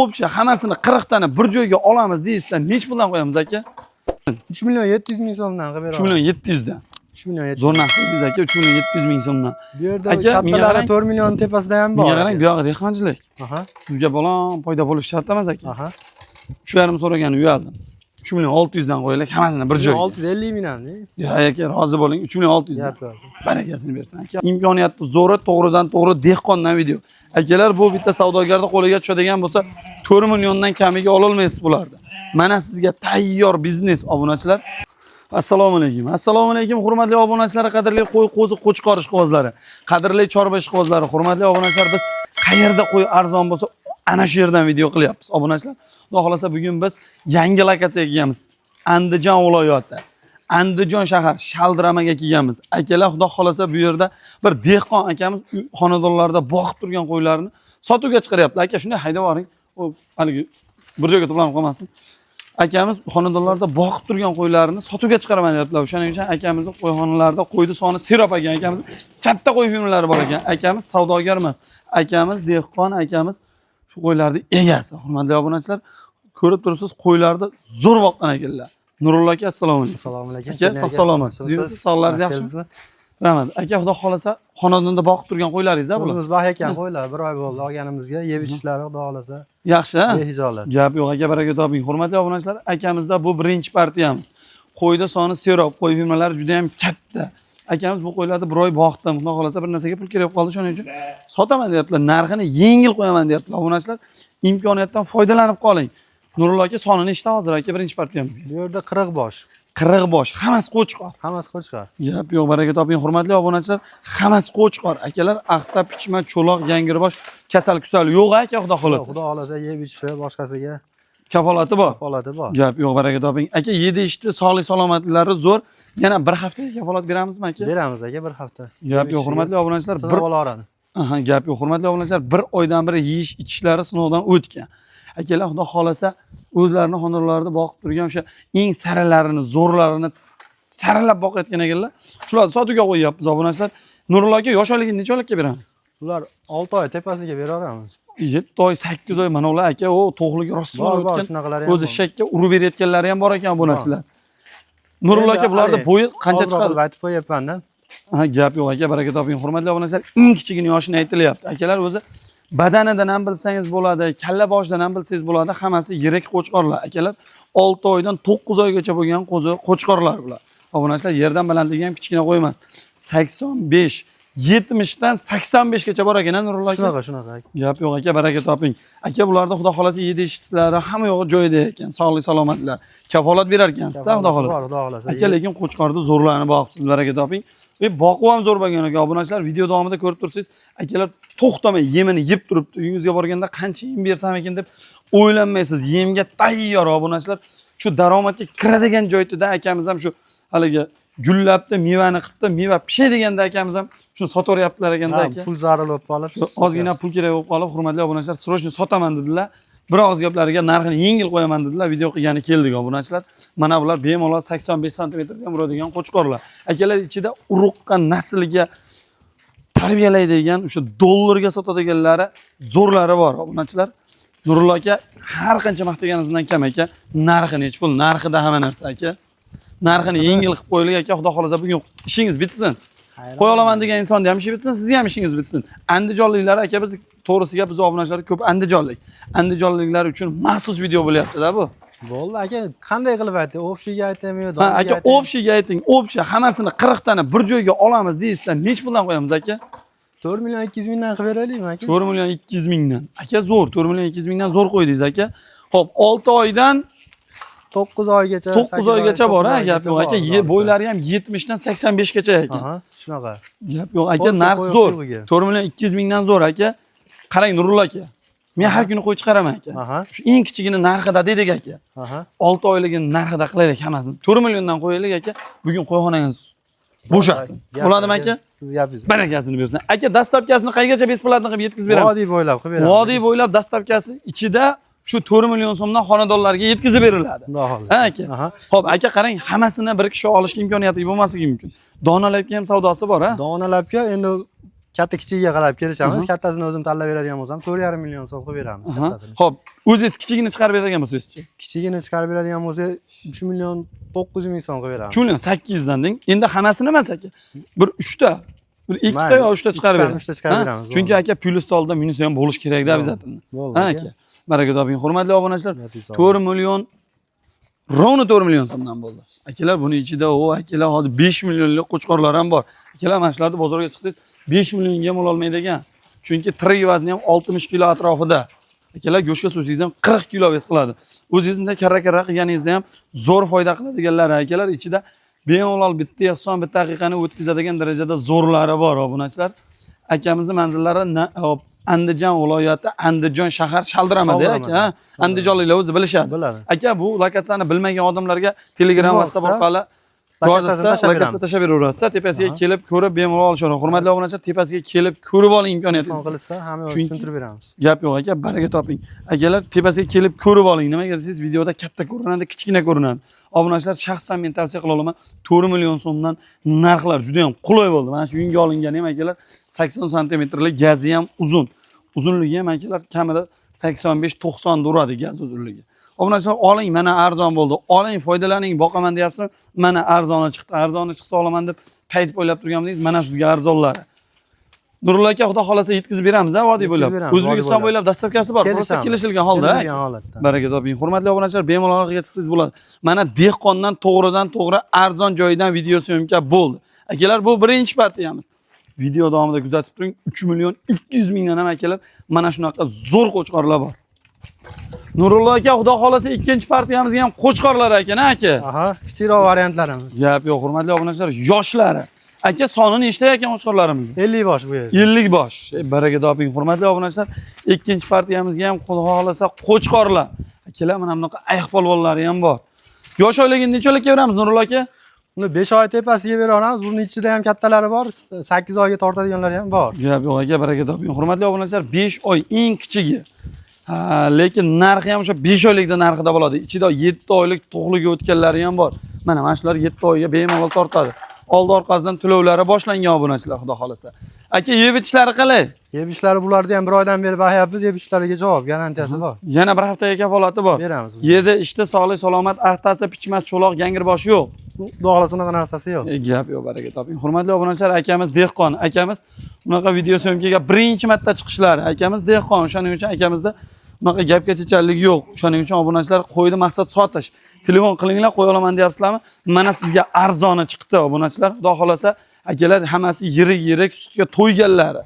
Общий hammasini 40 tani bir joyga olamiz deyishsa, nechi puldan qo'yamiz, aka? 3 million 700 ming so'mdan qilib 3 beraman. million 700 dan. 3 million 700. Zo'r narx qo'ydingiz, aka, 3 million 700 ming so'mdan. Bu yerda Aka, menga kattalari qarang. 4 million tepasida ham bor. Menga qarang, aka. bu yog'i dehqonchilik. Sizga balon foyda bo'lishi shart emas, aka. 3,5 so'ragani uyaldim. 3 million 600 dan qo'yaylik hammasini bir joyga. 650 ming ham. Yo, aka, rozi bo'ling, 3 million 600 dan. Gap yo'q. Barakasini bersin, aka. Imkoniyatni zo'ri, to'g'ridan to'g'ri dehqondan video. Akalar, bu bitta savdogarda qo'liga tushadigan bo'lsa, 4 milliondan kamiga ololmaysiz bularni. Mana sizga tayyor biznes, obunachilar. Assalomu alaykum. Assalomu alaykum, hurmatli obunachilar, qadrli qo'y, qo'zi, qo'chqor ishqibozlari, qadrli chorva ishqibozlari, hurmatli obunachilar, biz qayerda qo'y arzon bo'lsa, ana shu yerdan video qilyapmiz. Obunachilar, xudo xolasa bugun biz yangi lokatsiyaga kelganmiz. Andijon viloyati. Andijon shahar Shaldiramaga kelganmiz. Akalar, xudo xolasa bu yerda bir dehqon akamiz xonadonlarda boqib turgan qo'ylarini sotuvga chiqaryapti. Aka, shunday haydab yuboring. U haligi bir joyga to'planib qolmasin. Akamiz xonadonlarda boqib turgan qo'ylarini sotuvga chiqaraman deyaptilar. O'shaning uchun akamizni qo'yxonalarida qo'yni soni serob ekan. Akamiz katta qo'y fermalari bor ekan. Akamiz savdogar emas. Akamiz dehqon, akamiz shu qo'ylarning egasi. Hurmatli obunachilar, ko'rib turibsiz, qo'ylarni zo'r boqqan ekanlar. Nurullo aka, assalomu alaykum. Assalomu alaykum. Aka, sog' salomat. Siz sog'ligingiz yaxshimi? Rahmat. Aka, xudo xolasa xonadonda boqib turgan qo'ylaringiz a bular? O'zimiz boqayotgan qo'ylar bir oy bo'ldi olganimizga, yeb ichishlari xudo xolasa Yaxshi, ha? behijolat. Gap yo'q, aka, baraka toping. Hurmatli obunachilar, akamizda bu birinchi partiyamiz. Qo'yda soni serob, qo'y fermalari juda ham katta. Akamiz bu qo'ylarni bir oy boqdim. Xudo xolasa bir narsaga pul kerak bo'lib qoldi, shuning uchun sotaman deyaptilar. Narxini yengil qo'yaman deyaptilar. Obunachilar, imkoniyatdan foydalanib qoling. Nurullo aka, soni nechta hozir, aka, birinchi partiyamizga? Bu yerda 40 bosh. 40 bosh, hammasi qo'chqor. Hammasi qo'chqor. Gap yo'q, baraka toping, hurmatli obunachilar, hammasi qo'chqor. Akalar, axta, pichma, cho'loq, yangibosh, kasal kusal yo'q, aka, xudo xolasa. Xudo xolasa yeb ichishi boshqasiga Kafolati bor. kafolati bor. Gap yo'q, baraka toping. Aka, yedi ichdi, sog'lik salomatliklari zo'r. Yana bir haftaga kafolat beramizmi, aka? Beramiz, aka, bir hafta. Gap yo'q, hurmatli obunachilar, Sinab bir olaveradi. Aha, gap yo'q, hurmatli obunachilar, bir oydan beri yeyish ichishlari sinovdan o'tgan. Akalar, xudo xolasa o'zlarini xonadonlarida boqib turgan o'sha eng saralarini, zo'rlarini saralab boqayotgan ekanlar. Shularni sotuvga qo'yyapmiz, obunachilar. Nurullo aka, yosh oyligini necha oylikka beramiz? Ular 6 oy tepasiga beraveramiz. 7 oy, 8 oy, mana ular, aka, u to'g'liga rosa Bor, bor, o'tgan. shunaqalari ham O'zi bor. shakka urib berayotganlari ham bor ekan, obunachilar. Nurullo aka, Endi bularni haligi bo'yi qancha ozroq chiqadi? qilib aytib qo'yapman-da. Ha, gap yo'q, aka, baraka toping. Hurmatli obunachilar, eng kichigini yoshini aytilyapti. Akalar, o'zi badanidan ham bilsangiz bo'ladi, kalla boshidan ham bilsangiz bo'ladi, hammasi yirik qo'chqorlar. Akalar, 6 oydan 9 oygacha bo'lgan qo'zi qo'chqorlar bular. Obunachilar, yerdan balandligi ham kichkina qo'y emas. 85, 70 dan 85 gacha bor ekan, Nurullo aka. Shunaqa, shunaqa. Gap yo'q, aka, baraka toping. Aka, bularda xudo xolasa yedi ichishlari hamma yo'g'i joyida ekan, sog'lik salomatlar. Kafolat berar ekansiz, xudo Bor, xolasa. xudo xolasa. Aka, lekin qo'chqorni zo'rlarini boqibsiz, baraka toping. Ve boquv ham zo'r bo'lgan ekan. Obunachilar, video davomida ko'rib tursiz, akalar to'xtamay yemini yeb turibdi. Uyingizga borganda qancha yem bersam ekan deb o'ylanmaysiz. Yemga tayyor, obunachilar. Shu daromadga kiradigan joyda akamiz ham shu haligi gullabdi, mevani qilibdi, meva pishadi akamiz ham shuni sotaveryaptilar ekanda, Ha, aka. pul zarur bo'lib qolib. Ozgina pul kerak bo'lib qolib, hurmatli obunachilar, срочно sotaman dedilar. Bir og'iz gaplariga narxini yengil qo'yaman dedilar. Video qilgani keldik, obunachilar. Mana bular bemalol 85 santimetrdan uradigan qo'chqorlar. Akalar, ichida urug'qa, nasliga tarbiyalaydigan, o'sha dollarga sotadiganlari, zo'rlari bor, obunachilar. Nurullo aka, har qancha maqtaganimizdan kam, aka. Narxi nechi pul? Narxida hamma narsa, aka. Narxini yengil qilib qo'yaylik, aka. Xudo xolasa bugun ishingiz bitsin. Qo'ya olaman degan insonni ham ishi bitsin, sizni ham ishingiz bitsin. Andijonliklar, aka, biz to'g'risi gap, biz obunachilar ko'p andijonlik. Andijonliklar uchun maxsus video bo'lyapti-da bu. Bo'ldi, aka, qanday qilib aytay? Общий ga aytaymi yo Ha, donaga aka, aytaymi? Общий ga ayting, общий hammasini 40 tani bir joyga olamiz deyishsa, nechi puldan qo'yamiz, aka? 4 million 200 mingdan qilib beraylikmi, aka? 4 million 200 mingdan. Aka, zo'r, 4 million 200 mingdan zo'r qo'ydingiz, aka. Xo'p, 6 oydan 9 oygacha, 9 8 oygacha bor, ha, 9 gap yo'q, aka. oygacha bor, Bo'ylari ham 70 dan 85 gacha ekan. Aha, shunaqa. Gap yo'q, aka, Qo'y, narx qo'y, zo'r. qo'yga. 4 million 200 mingdan zo'r, aka. Qarang, Nurullo aka. Men har kuni qo'y chiqaraman, aka. Shu eng kichigini narxida dedik, aka. 6 oyligini narxida qilaylik hammasini. 4 milliondan qo'yaylik, aka. Bugun qo'yxonangiz bo'shasin. Gap Bo'ladimi, aka? aka? Siz gapingiz. Barakasini bersin. Aka, доставка sini qayergacha бесплатно qilib yetkazib beramiz? Vodiy bo'ylab qilib beramiz. Vodiy bo'ylab доставка si ichida shu 4 million so'mdan xonadonlarga yetkazib beriladi. Xudo xohlasa. Ha, aka. Xo'p, aka, qarang, hammasini bir kishi olishga imkoniyati bo'lmasligi mumkin. Donalabga ham savdosi bor, ha? Donalabga endi Katta kichigiga qarab kelishamiz. Kattasini o'zim tanlab beradigan bo'lsam, 4,5 million so'm qilib beramiz kattasini. Xo'p, o'zingiz kichigini chiqarib beradigan bo'lsangizchi? Kichigini chiqarib beradigan bo'lsa, 3 million 900 ming so'm qilib beramiz. 3 million 800 dan deng. Endi hammasini emas aka. Bir 3 ta, bir ikkita Mayli, yo 3 ta chiqarib ikkitami, beramiz. uchta chiqarib Ha? beramiz, Chunki bo'ldi. aka plyus oldida minus ham bo'lishi kerakda Bo'ldi. обязательно. Bo'ldi, Ha aka. aka. Baraka toping. Hurmatli obunachilar, Natija 4 million ровно 4 million so'mdan bo'ldi. Akalar, buni ichida o akalar hozir 5 millionlik qo'chqorlar ham bor. Akalar, mana shularni bozorga chiqsangiz 5 millionga ham ololmaydi ekan. Chunki tirik vazni ham 60 kilo atrofida. Akalar, go'shtga so'ysangiz ham 40 kilo вес qiladi. O'zingiz bunday karra-karra qilganingizda ham zo'r foyda qiladiganlar akalar ichida bemalol bitta ehson, bitta daqiqani o'tkazadigan darajada zo'rlari bor obunachilar. Akamizni manzillari hop, Andijon viloyati, Andijon shahar, Shaldiramada Shaldirama. aka. Ha? Andijonliklar o'zi bilishadi. Biladi. Aka, bu lokatsiyani bilmagan odamlarga Telegram, Telefon WhatsApp qilsa, orqali lokatsiyasini yozilsa, tashlab lokatsiya beramiz. tashlab beraverasiz. Tepasiga Aha. kelib ko'rib bemalol olishadi. Hurmatli obunachilar, tepasiga kelib ko'rib oling imkoniyatingiz. Telefon qilsa, hamma Chunki- tushuntirib beramiz. Gap yo'q aka, baraka toping. Akalar, tepasiga kelib ko'rib oling. Nimaga desangiz, videoda katta ko'rinadi, kichkina ko'rinadi. Obunachilar, shaxsan men tavsiya qila olaman. 4 million so'mdan narxlar juda ham qulay bo'ldi. Mana shu yunga olingan ham akalar 80 santimetrlik, gazi ham uzun. Uzunligi ham akalar kamida 85-90 uradi gaz uzunligi. Obunachilar, oling, mana arzon bo'ldi. Oling, foydalaning, boqaman deyapsizmi? Mana arzoni chiqdi. Arzoni chiqsa olaman deb payt o'ylab turganmidingiz? Mana sizga arzonlari. Nurullo aka, xudo xolasa yetkazib beramiz, ha, vodiy Yetkazib bo'ylab. beramiz, O'zbekiston vodiy bo'ylab. bo'ylab доставка si bor. Просто Kelishamiz. kelishilgan holda. Kelishilgan Aka. holatda. Baraka toping. Hurmatli obunachilar, bemalol aloqaga chiqsangiz bo'ladi. Mana dehqondan to'g'ridan to'g'ri arzon joyidan video съёмка bo'ldi. Akalar, bu birinchi partiyamiz. Video davomida kuzatib turing. 3 million 200 mingdan ham akalar mana shunaqa zo'r qo'chqorlar bor. Nurullo aka, xudo xolasa ikkinchi partiyamizga ham qo'chqorlar ekan, ha aka. Aha, kichikroq variantlarimiz. Gap yo'q, hurmatli obunachilar, yoshlari. Aka, soni nechta ekan qo'chqorlarimiz? 50 bosh bu yerda. 50 bosh. Baraka toping, hurmatli obunachilar. Ikkinchi partiyamizga ham xudo xolasa qo'chqorlar. Akalar, mana bunaqa ayiq polvonlari ham bor. Yosh oyligini necha oylikka beramiz, Nurullo aka? Uni 5 oy tepasiga bera olamiz. Buni ichida ham kattalari bor, 8 oyga tortadiganlari ham bor. Gap yo'q aka, baraka toping. Hurmatli obunachilar, 5 oy eng kichigi. Ha, lekin narxi ham o'sha 5 oylikda narxida bo'ladi. Ichida 7 oylik tug'liga o'tganlari ham bor. Mana shular 7 oyga bemalol tortadi. Oldi orqasidan to'lovlari boshlangan obunachilar, xudo xolasa. Aka, yeb ichishlari qalay? Yeb ichishlari bularni ham bir oydan beri boqyapmiz, yeb ichishlariga javob garantiyasi bor. Yana bir haftaga kafolati bor. Beramiz. Yedi, ichdi, sog'lik, salomat, axtasi, pichmas, cho'loq, gangir boshi yo'q. Xudo xohlasa unaqa narsasi yo'q. Gap yo'q, baraka toping. Hurmatli obunachilar, akamiz dehqon. Akamiz bunaqa video съёмка ga birinchi marta chiqishlari. Akamiz dehqon, o'shaning uchun akamizda bunaqa gapga chechanlik yo'q. O'shaning uchun obunachilar, qo'ydi maqsad sotish. Telefon qilinglar, qo'ya olaman deyapsizlarmi? Mana sizga arzoni chiqdi obunachilar. Xudo xolasa akalar hammasi yirik-yirik sutga to'yganlari.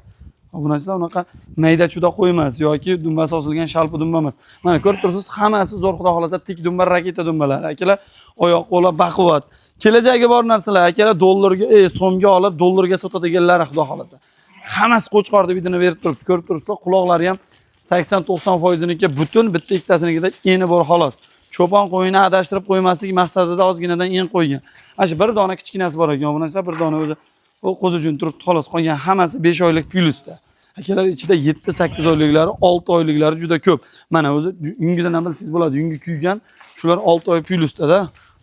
Obunachilar, unaqa mayda chuda qo'ymas yoki dumbasi osilgan shalpi dumba emas. Mana ko'rib turibsiz, hammasi zo'r, xudo xolasa tik dumba, raketa dumbalari. Akalar, oyoq qo'li baquvvat. Kelajagi bor narsalar akalar, dollarga, so'mga olib dollarga sotadiganlar xudo xolasa. Hammasi qo'chqor deb idini berib turibdi. Ko'rib turibsizlar, quloqlari ham 80-90 foiziniki butun, bitta ikkitasinikida eni bor xolos. Cho'pon qo'yini adashtirib qo'ymaslik maqsadida ozginadan en qo'ygan. Ana shu bir dona kichkinasi bor ekan, obunachilar, bir dona o'zi u qo'zichun turibdi xolos. Qolgan hammasi 5 oylik plyusda. Akalar, ichida 7-8 oyliklari, 6 oyliklari juda ko'p. Mana o'zi yungidan ham bilsangiz bo'ladi. Yungi kuygan, shular 6 oy plyusda-da.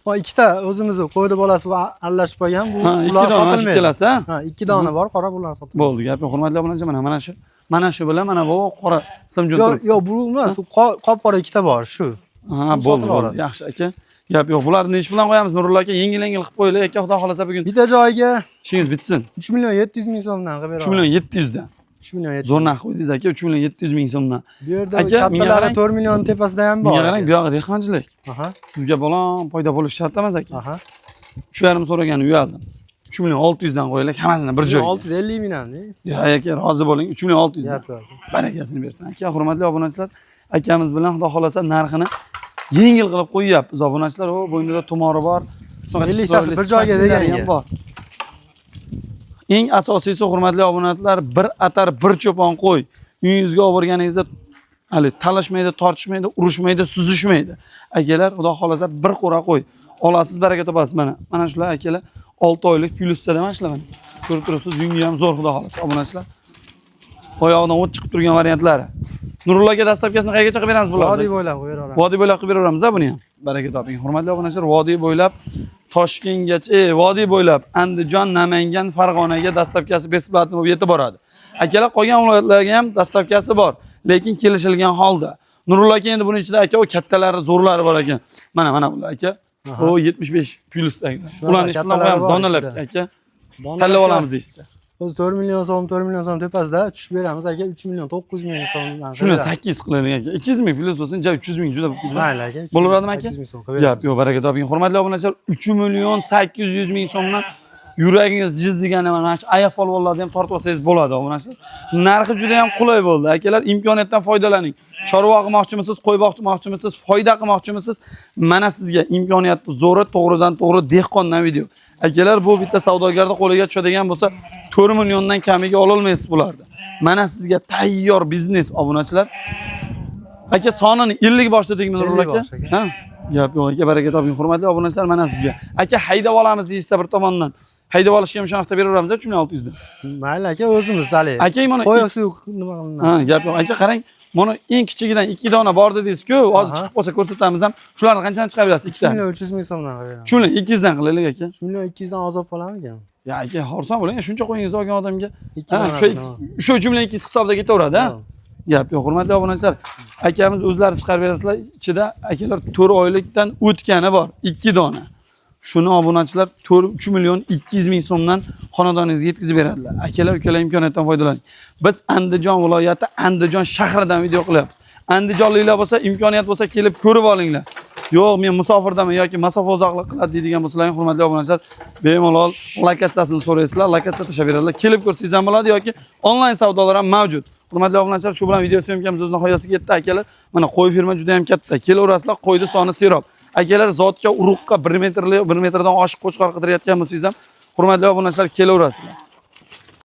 Bu ikkita o'zimizni qo'ydi bolasi va aralashib qolgan. Bu Ha, ikki ular dona, mana shu sotilmaydi. ikkalasi, ha? Ha, ikki dona bor, qora bular sotilmaydi. Bo'ldi, gap yo'q. Hurmatli obunachilar, mana shu, mana shu bilan mana bu qora simjun Yo'q, turibdi. yo'q, bu emas, qop-qora ikkita bor, shu. Ha, Bu bo'ldi, sotilaveradi. bo'ldi. Yaxshi aka. Gap yo'q. Bularni nechi bilan qo'yamiz Nurullo aka? Yengil-yengil qilib qo'yaylik aka, xudo xolasa bugun Bitta joyiga ishingiz bitsin. 3 million 700 ming so'mdan qilib 3 beraman. million 700 dan. 3 million 700. Zo'r narx qo'ydingiz aka, 3 million 700 ming so'mdan. Bu yerda Aka, menga kattalari qarang. 4 million tepasida ham bor. Menga qarang, bu yog'i dehqonchilik. Aha, Sizga balon foyda bo'lishi shart emas aka. aha. 3,5 so'ragani uyaldim. 3 million 600 dan qo'yaylik hammasini bir joyga. 650 ming ham, Ya aka, rozi bo'ling, 3 million 600 dan. Gap yo'q. Barakasini bersin aka. Hurmatli obunachilar, akamiz bilan xudo xolasa narxini yengil qilib qo'yyapmiz obunachilar. O bo'ynida tumori bor. Shunaqa 50 tasi chiroyli bir joyga sifatlari deganga. ham bor. Eng asosiysi, hurmatli obunachilar, bir atar bir cho'pon qo'y. Uyingizga olib borganingizda hali talashmaydi, tortishmaydi, urushmaydi, suzishmaydi. Akalar, xudo xolasa bir qo'ra qo'y. Olasiz, baraka topasiz mana. Mana shular akalar 6 oylik plyusda mana shular mana. Ko'rib turibsiz, yungi ham zo'r xudo xolasa obunachilar. Oyog'idan o't chiqib turgan variantlari. Nurullo aka, доставка sini qayergacha qilib beramiz bularni? Vodiy bo'ylab qo'yib beraveramiz. Vodiy bo'ylab qilib beraveramiz buni ham. Baraka toping. Hurmatli obunachilar, vodiy bo'ylab Toshkentgacha, vodiy bo'ylab Andijon, Namangan, Farg'onaga доставка si бесплатно bo'lib yetib boradi. Akalar, qolgan viloyatlarga ham доставка si bor, lekin kelishilgan holda. Nurullo aka, endi buni ichida, aka, o kattalari, zo'rlari bor ekan. Mana, mana bular, aka. O 75 plyusdagilar. Shunaqa Ularni ichidan kattalari qo'yamiz, bor donalab ichida. aka. Donalab Tanlab olamiz deyishsa. O'zi 4 million so'm, 4 million so'm tepasida tushib beramiz aka, 3 million 900 ming so'mdan. Shuni 8 qilaylik, aka. 200 ming plyus bo'lsin, ja 300 ming juda bo'lib ketadi. Mayli, aka. Bo'laveradimi, aka? 800 ming so'm qilib Gap beramiz. yo'q, baraka toping. Hurmatli obunachilar, 3 million 800 ming so'mdan yuragingiz jiz degani mana shu ayoq polvonlarni ham tortib olsangiz bo'ladi, obunachilar. Narxi juda ham qulay bo'ldi. Akalar, imkoniyatdan foydalaning. Chorva qilmoqchimisiz, qo'y boqmoqchimisiz, foyda qilmoqchimisiz? Mana sizga imkoniyatni zo'ri, to'g'ridan to'g'ri dehqondan video. Akalar, bu bitta savdogarda qo'liga tushadigan bo'lsa, 4 milliondan kamiga ololmaysiz bularni. Mana sizga tayyor biznes, obunachilar. Aka, sonini 50 bosh dedingmi, Nurullo 50 aka? Bosh, aka. Ha? Gap yo'q, aka, baraka toping. Hurmatli obunachilar, mana sizga. Aka, haydab olamiz deyishsa bir tomondan. Haydab olishga ham shu narxda beraveramiz, 3 million 600 dan. Mayli, aka, o'zimiz haligi. Aka, mana Qo'y suv nima qilinadi? Ha, gap yo'q. Aka, qarang, mana eng kichigidan 2 dona bor dedingiz-ku, hozir Aha. chiqib qolsa ko'rsatamiz ham. Shularni qanchadan chiqarib berasiz 3 ikkitani? million 300 ming so'mdan qilib beramiz. 3 million 200 dan qilaylik, aka. 3 million 200 dan ozob bo'larmikan? Ya aka, horsan bo'ling, shuncha qo'yingizni olgan odamga. Ikki Ha, donasini, o'sha 3 million 200 hisobida ketaveradi, ha? Ha. Gap yo'q, hurmatli obunachilar. Akamiz o'zlari chiqarib berasizlar. Ichida, akalar, 4 oylikdan o'tgani bor, 2 dona. Shuni, obunachilar, 4 3 million 200 ming so'mdan xonadoningizga yetkazib beradilar. Akalar, ukalar, imkoniyatdan foydalaning. Biz Andijon viloyati, Andijon shahridan video qilyapmiz. Andijonliklar bo'lsa, imkoniyat bo'lsa kelib ko'rib olinglar. Yo'q, men musofirdaman yoki masofa uzoqlik qiladi deydigan bo'lsalar, hurmatli obunachilar, bemalol lokatsiyasini so'raysizlar, lokatsiya tashlab beradilar. Kelib ko'rsangiz ham bo'ladi yoki onlayn savdolar ham mavjud. Hurmatli obunachilar, shu bilan video съёмка miz o'z nihoyasiga yetdi, akalar. Mana qo'y ferma juda ham katta. Kelaverasizlar, qo'yni soni serob. Akalar, zotga, urug'qa 1 metrli, 1 metrdan oshiq qo'chqor qidirayotgan bo'lsangiz ham, hurmatli obunachilar, kelaverasizlar.